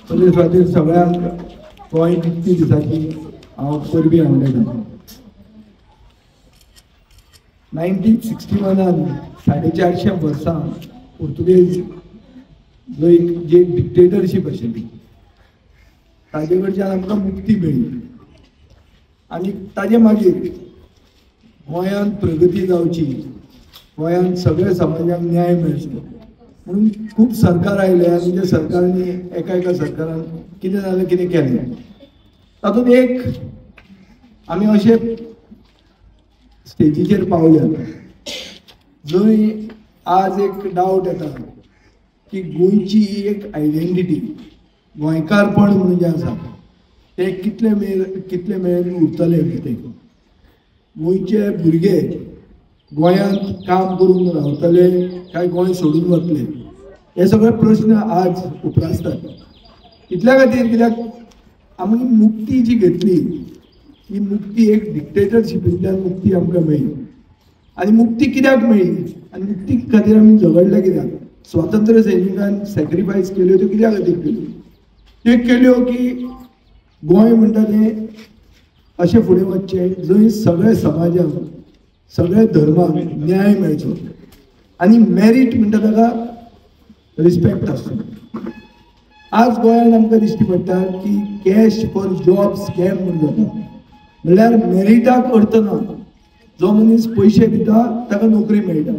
पयले सुवातेर सगळ्यांक गोंय मुक्ती दिसाची हांव परबीं आवडटा. 1961 450 वर्सां पुर्तुगेज जो एक जी डिक्टेटरशीप आशिल्ली ताजे कडच्यान आमकां मुक्ती मेळ्ळी आनी ताजे मागीर गोंयांत प्रगती जावची, गोंयांत सगळ्या समाजाक न्याय मेळचो म्हणून खूब सरकार आयले आनी त्या सरकारांनी एका एका सरकारान कितें जालें कितें केलें. तातूंत एक आमी अशे स्टेजीचेर पावल्यात जंय आज एक डावट येता की गोंयची ही एक आयडेंटिटी, गोंयकारपण म्हणून जें आसा तें कितले मेरेन उरतलें. कितें गोंयचे भुरगे गोंयांत काम करून रावतले काय गोंय सोडून वतले, हे सगळे प्रश्न आज उप्रासतात. इतल्या खातीर कित्याक आमी मुक्ती जी घेतली ही मुक्ती एक डिक्टेटरशिपींतल्यान मुक्ती आमकां मेळ्ळी. आनी मुक्ती कित्याक मेळ्ळी आनी मुक्ती खातीर आमी झगडले कित्याक, स्वातंत्र्य सैनिकान सॅक्रिफायस केल्यो त्यो कित्या खातीर केल्यो, त्यो केल्यो की गोंय म्हणटा तें अशें फुडें वचचें जंय सगळे समाजाक सगळे धर्माक न्याय मेळचो आनी मेरीट म्हणटा ताका रिस्पेक्ट आसचो. आज गोंयांत आमकां दिश्टी पडटा की कॅश फॉर जॉब स्कॅम म्हूण जाता, म्हणल्यार मेरिटाक अर्थ ना. जो मनीस पयशे दिता ताका नोकरी मेळटा,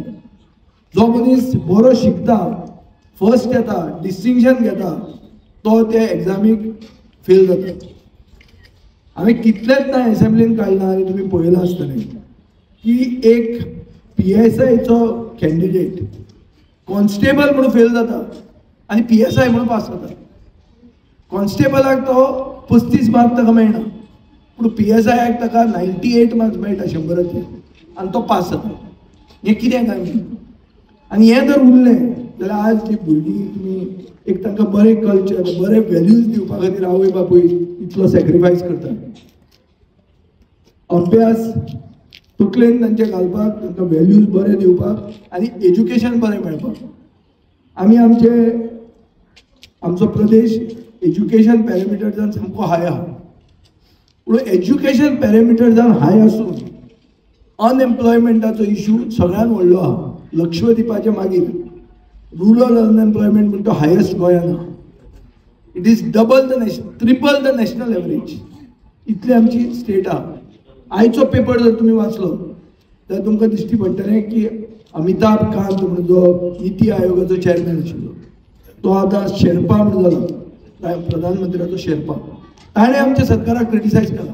जो मनीस बरो शिकता, फर्स्ट येता, डिस्टिंक्शन घेता, तो त्या एग्जामीक फेल जाता. हांवें कितलेच ना एसेंब्लीन काडला आनी तुमी पळयलां आसतलें की एक PSIचो कॅन्डिडेट कॉन्स्टेबल म्हणून फेल जाता आनी PSI म्हणून पास जाता. कॉन्स्टेबलाक तो 35 मार्क ताका मेळना, पूण PSIक ताका 98 मार्क्स मेळटा 100चेर आनी तो पास जाता. हें कितें काय म्हणून? आनी हें जर उरलें जाल्यार आज जी भुरगीं तुमी एक तांकां बरें कल्चर, बरे व्हॅल्यूज दिवपा खातीर आवय बापूय इतलो सॅक्रिफायस करता, अभ्यास तकलेन तांचे घालपाक, तांकां व्हॅल्यूज बरे दिवपाक आनी एज्युकेशन बरें मेळपाक. आमी आमचो प्रदेश एज्युकेशन पॅरामिटर्सान सामको हाय आहा, पूण एज्युकेशन पॅरामिटर्सान हाय आसून अनएम्प्लॉयमेंटाचो इशू सगळ्यान व्हडलो आहा. लक्षद्वीपाचे मागीर रुरल अनएम्प्लॉयमेंट म्हणटा तो हायस्ट गोंयान आहा. It is double the national, triple the national average इतली आमची स्टेट आहा. आयचो पेपर जर तुमी वाचलो जाल्यार तुमकां दिश्टी पडटलें की अमिताभ कांत म्हणून जो निती आयोगाचो चॅरमॅन आशिल्लो तो आतां शेर्पा म्हणून जाला, प्रधानमंत्र्याचो शेर्पा. ताणें आमच्या सरकाराक क्रिटिसायज केला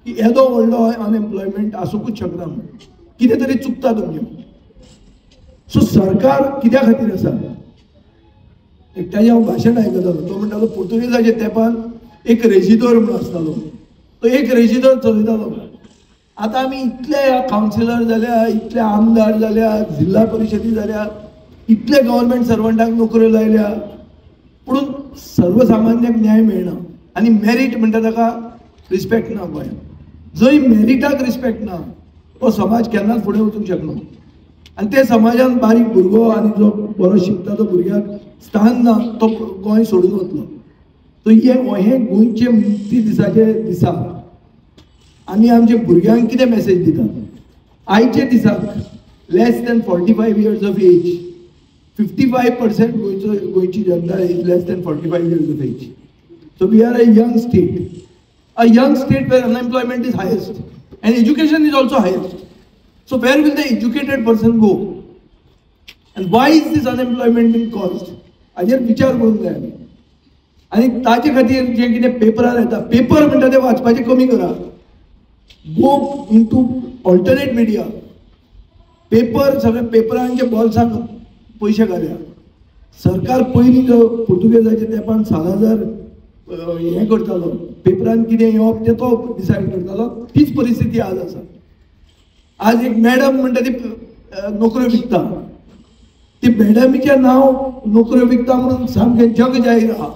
की येदो व्हडलो अनएम्प्लॉयमेंट आसूंकूच शकना म्हणून, कितें तरी चुकता तुमचें. सो सरकार कित्या खातीर आसा? एकट्याचें हांव भाशण आयकतालो, तो म्हणटालो पुर्तुगेजाच्या तेंपान एक रेजिदोर म्हणून आसतालो, तो एक रेजिदोर चलयतालो. आतां आमी इतले कावन्सिलर जाल्या, इतले आमदार जाल्या, जिल्हा परिशदी जाल्या, इतले गव्हर्मेंट सर्वंटांक नोकऱ्यो लायल्या, पूण सर्वसामान्याक न्याय मेळना आनी मेरीट म्हणटा ताका रिस्पेक्ट ना गोंयांत. जंय मेरिटाक रिस्पेक्ट ना तो समाज केन्नाच फुडें वचूंक शकना. आनी ते समाजान बारीक भुरगो आनी जो बरो शिकता तो भुरग्याक स्थान ना, तो गोंय सोडून वतलो. सो हें गोंयचे मुक्ती दिसाचे दिसा आनी आमच्या भुरग्यांक कितें मॅसेज दिता? आयचे दिसाक less than 45 years of age, 55% गोंयची जनता is less than 45 years of age. So we are a young state, a young state where unemployment is highest and education is also highest. So where will the educated person go? And why is this unemployment being caused? हाजेर विचार करूंक जाय आमी. आनी ताजे खातीर जें कितें पेपरार येता, पेपर म्हणटा ते वाचपाचें कमी करा, go into alternate media. Paper सगळे पेपरांचे बोल्सांक पयशे घाल्या. सरकार पयलीं जो पुर्तुगेजाच्या तेंपान सालाजार हें करतालो, पेपरान कितें येवप तें तो डिसायड करतालो, तीच परिस्थिती आज आसा. आज एक मॅडम म्हणटा ती नोकऱ्यो विकता, ती मॅडमीचें नांव नोकऱ्यो विकता म्हणून सामकें जग जाहीर आहा,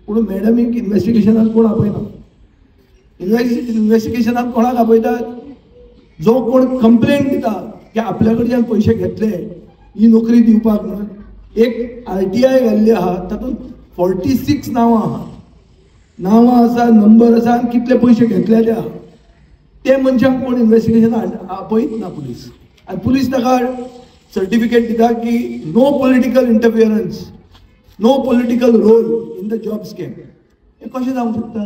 पूण मॅडमीक इन्वेस्टिगेशनाक कोण आपयना. इन्वेस्टिगेशनाक कोणाक आपयतात? जो कोण कंप्लेन दिता की आपल्या कडच्यान पयशे घेतले ही नोकरी दिवपाक म्हणून. एक RTI घाल्ली आहा, तातूंत 46 नांवां आहा. नांवां आसा, नंबर आसा आनी कितले पयशे घेतले त्या ते मनशांक कोण इन्वेस्टिगेशन आपयत ना पुलीस. आनी पुलीस ताका सर्टिफिकेट दिता की no political interference, no political role in the job scam. हें कशें जावंक शकता?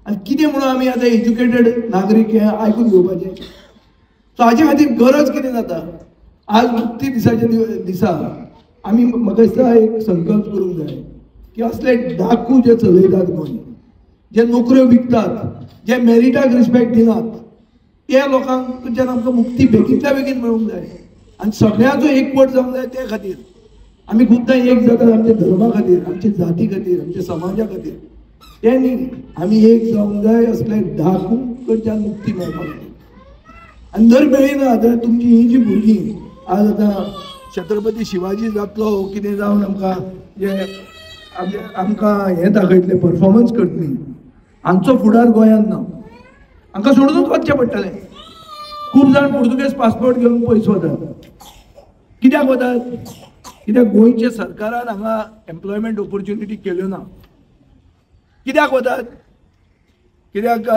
आनी कितें म्हणून आमी आतां एज्युकेटेड नागरीक हें आयकून घेवपाचें? सो हाचे खातीर गरज कितें जाता? आज मुक्ती दिसाच्या दिसा आमी म्हाका दिसता एक संकल्प करूंक जाय की असले डाकू जे चलयतात गोंय, जे नोकऱ्यो विकतात, जे मेरिटाक रिस्पेक्ट दिनात, त्या लोकांक आमकां मुक्ती बेगींतल्या बेगीन मेळूंक जाय आनी सगळ्यांचो एकवट जावंक जाय. ते खातीर आमी खुबदां एक जातात आमच्या धर्मा खातीर, आमच्या जाती खातीर, आमच्या समाजा खातीर. ते न्ही, आमी एक जावंक जाय असले डाकू कडच्यान मुक्ती मेळपा खातीर. आनी जर मेळ्ळी ना जाल्यार तुमची ही जी भुरगीं आज आतां छत्रपती शिवाजी जातलो कितें जावन आमकां जे आमकां हें दाखयतलें, परफॉर्मन्स करतली, हांचो फुडार गोंयांत ना. हांकां सोडूनच वचचें पडटलें. खूब जाण पुर्तुगेज पासपोर्ट घेवन पयस वतात. कित्याक वतात? कित्याक गोंयच्या सरकारान हांगा एम्प्लॉयमेंट ऑपॉर्च्युनिटी केल्यो ना. कित्याक वतात? कित्याक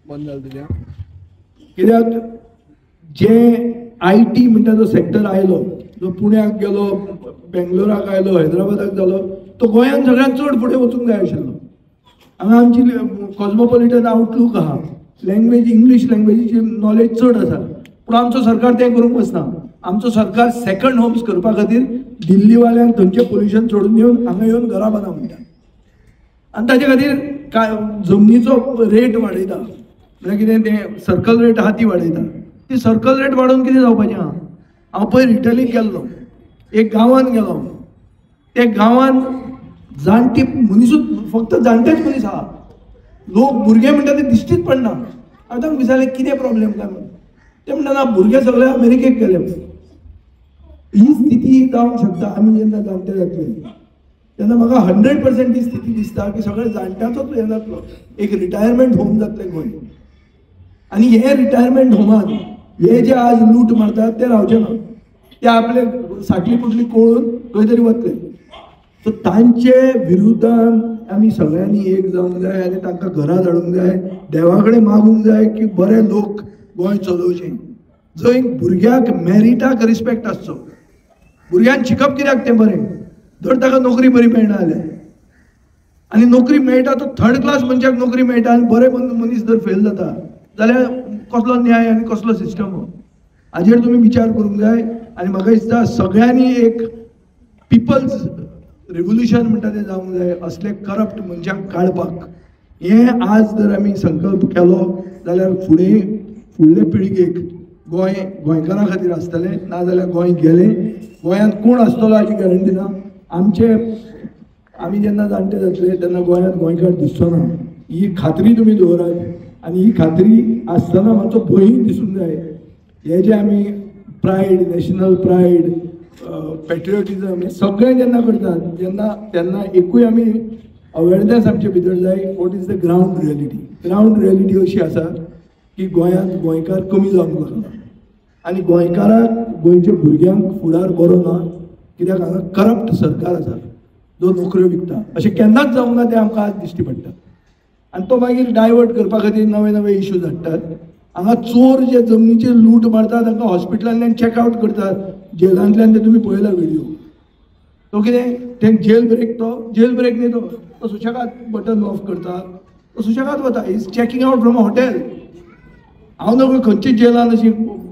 बंद जालें तुजें? कित्याक जे IT म्हणटा जो सेक्टर आयलो, जो पुण्याक गेलो, बेंगलोराक आयलो, हैदराबादाक जालो, तो गोंयांत सगळ्यांत चड फुडें वचूंक जाय आशिल्लो. हांगा आमची कॉस्मोपॉलिटन आउटलूक आहा, लँग्वेज इंग्लीश लँग्वेजीची नॉलेज चड आसा, पूण आमचो सरकार तें करूंक वचना. आमचो सरकार सेकंड होम्स करपा खातीर दिल्लीवाल्यांक थंयचें पोल्युशन सोडून येवन हांगा येवन घरां बांदा म्हणटा. आनी ताजे खातीर काय जमनीचो रेट वाडयता, म्हळ्यार कितें तें सर्कल रेट आहा ती वाडयता. ती सर्कल रेट वाडोवन कितें जावपाचें आहा? हांव पयर इटलीक गेल्लो, एक गांवांत गेलो, त्या गांवांत जाणटी मनीसूच, फक्त जाणटेच मनीस आहा, लोक भुरगे म्हणटा ते दिश्टीच पडना. हांवें तांकां विचारलें कितें प्रॉब्लेम काय म्हणून, ते म्हणटा ना भुरगे सगळे अमेरिकेक गेले. ही स्थिती जावंक शकता आमी जेन्ना जाणटे जातले तेन्ना म्हाका 100% ही स्थिती दिसता की सगळे जाणट्यांचोच हें जातलो, एक रिटायरमेंट होम जातलें गोंय. आनी हे रिटायरमेंट होमान हे जे आज लूट मारतात ते रावचे ना, ते आपले साटली पुटली कोळून खंय तरी वतले. सो तांचे विरुद्धान आमी सगळ्यांनी एक जावंक जाय आनी तांकां घरा धाडूंक जाय, देवा कडेन मागूंक जाय की बरे लोक गोंय चलोवचें, जंय भुरग्याक मेरिटाक रिस्पेक्ट आसचो. भुरग्यान शिकप कित्याक तें बरें, जर ताका नोकरी बरी मेळना जाल्यार, आनी नोकरी मेळटा तो थर्ड क्लास मनशाक नोकरी मेळटा आनी बरे मनीस जर फेल जाता जाल्यार कसलो न्याय आनी कसलो सिस्टम हो? हाजेर तुमी विचार करूंक जाय. आनी म्हाका दिसता सगळ्यांनी एक पिपल्स रिवोल्युशन म्हणटा तें जावंक जाय, असले करप्ट मनशांक काडपाक. हें आज जर आमी संकल्प केलो जाल्यार फुडें फुडले पिळगेक गोंय गोंयकारां खातीर आसतलें, नाजाल्यार गोंय गेलें. गोंयांत कोण आसतलो हाची गॅरंटी ना. आमचे आमी जेन्ना जाणटे जातले तेन्ना गोंयांत गोंयकार दिसचो ना, ही खात्री तुमी दवरात. आनी ही खात्री आसतना मातसो भंय दिसूंक जाय. हे जे आमी प्रायड, नॅशनल प्रायड, पेट्रियोटिजम हे सगळें जेन्ना करतात जेन्ना तेन्ना एकूय आमी अवेरनेस आमचे भितर जाय, what is the ground reality. Ground reality अशी आसा की गोंयांत गोंयकार कमी जावंक लागला आनी गोंयकाराक, गोंयच्या भुरग्यांक फुडार बरो ना, कित्याक हांगा करप्ट सरकार आसा जो नोकऱ्यो विकता. अशें केन्नाच जावंक ना तें आमकां आज दिश्टी पडटा. आनी तो मागीर डायवर्ट करपा खातीर नवे नवे इश्यूज हाडटात. हांगा चोर जे जमनीचेर लूट मारतात तांकां हॉस्पिटलांतल्यान चॅकआवट करतात, जेलांतल्यान ते तुमी पळयला व्हिडियो. तो कितें तें जेल ब्रेक, तो जेल ब्रेक न्ही, तो सुशेगाद बटन ऑफ करता, तो सुशेगाद वता, is checking out from a hotel. हांव नकळो खंयच्या जेलान अशी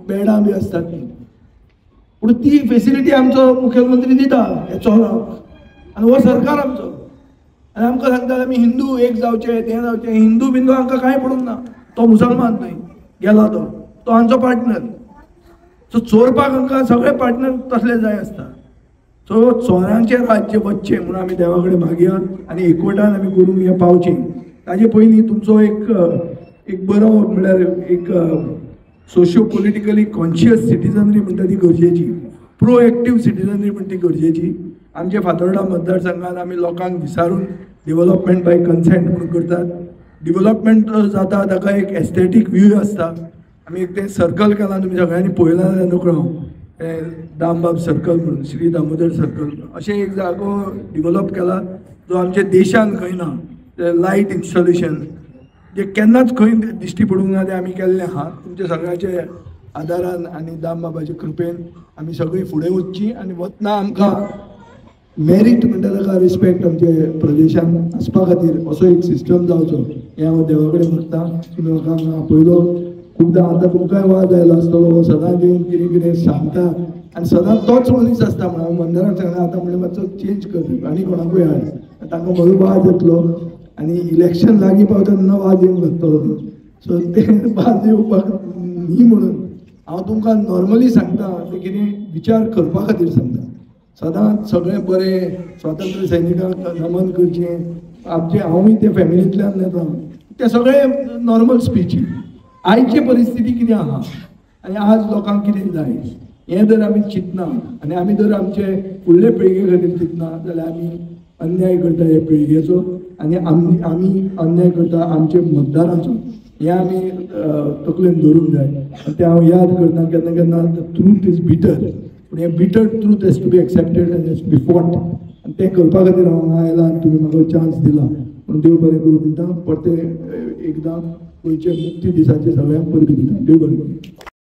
बेडां बी आसतात ती, पूण ती फेसिलिटी आमचो मुखेलमंत्री दिता ह्या चोराक. आनी हो सरकार आमचो, आनी आमकां सांगतात आमी हिंदू एक जावचे, तें जावचें. हिंदू बिंदू आमकां कांय पडूंक ना, तो मुसलमान न्हय गेला, तो आमचो पार्टनर. सो चोरपाक आमकां सगळे पार्टनर तसले जाय आसता. सो चोरांचें राज्य वचचें म्हणून आमी देवा कडेन मागया आनी एकवटान आमी करूंक हें पावचें. ताजे पयलीं तुमचो एक एक बरो म्हणल्यार एक सोशियो पॉलिटिकली कॉन्शियस सिटीजनरी म्हणटा ती गरजेची, प्रोएक्टीव सिटीजनरी म्हणटा ती गरजेची. आमच्या फातोर्डा मतदारसंघात आमी लोकांक विचारून डेव्हलपमेंट बाय कन्सेंट म्हणून करतात. डेव्हलपमेंट जाता ताका एक एस्थेटीक व्यू आसता. आमी एक तें सर्कल केलां, तुमी सगळ्यांनी पळयलां जाल्यार नकळो हांव, दामबाब सर्कल म्हणून, श्री दामोदर सर्कल अशें एक जागो डिवलप केला जो आमच्या देशान खंय ना. लायट इन्स्टॉलेशन जे केन्नाच खंय दिश्टी पडूंक ना तें आमी केल्लें आहा. तुमच्या सगळ्याचे आदारान आनी दामबाबाचे कृपेन आमी सगळीं फुडें वचची आनी वतना आमकां मेरीट म्हणटा ताका रिस्पेक्ट आमचे प्रदेशान आसपा खातीर असो एक सिस्टम जावचो हें हांव देवा कडेन मागता. तुमी म्हाका हांगा आपयलो खुबदां, आतां तुमकांय वाज आयलो आसतलो, हो सदांच येवन कितें कितें सांगता आनी सदांच तोच मनीस आसता. म्हणून हांव मंदाराक सांगला आतां म्हणलें मातसो चेंज कर आनी कोणाकूय हाड, तांकां म्हजो वाज येतलो आनी इलेक्शन लागीं पावता तेन्ना वाज येवंक लागतलो. सो तें वाज येवपाक न्ही म्हणून हांव तुमकां नॉर्मली सांगता, तें कितें विचार करपा खातीर सांगता. सदांच सगळें बरें स्वातंत्र्य सैनिकांक नमन करचें, आमचें हांवूय ते फॅमिलींतल्यान येता, तें सगळें नॉर्मल स्पिची. आयची परिस्थिती कितें आहा आनी आज लोकांक कितें जाय हें जर आमी चिंतना आनी आमी जर आमचे फुडले पिळगे खातीर चिंतना जाल्यार आमी अन्याय करता हे पिळगेचो आनी आमी अन्याय करता आमचे मतदारांचो. हें आमी तकलेन दवरूंक जाय आनी तें हांव याद करता केन्ना केन्ना. ट्रूथ is bitter, पूण हें bitter truth has to be accepted and has to be fought. आनी तें करपा खातीर हांव हांगा आयला आनी तुमी म्हाका चान्स दिला म्हणून देव बरें करूं म्हणटा. परतें एकदां गोंयचे मुक्ती दिसाचे सगळ्यांक परबीं दिता. देव बरें करूं.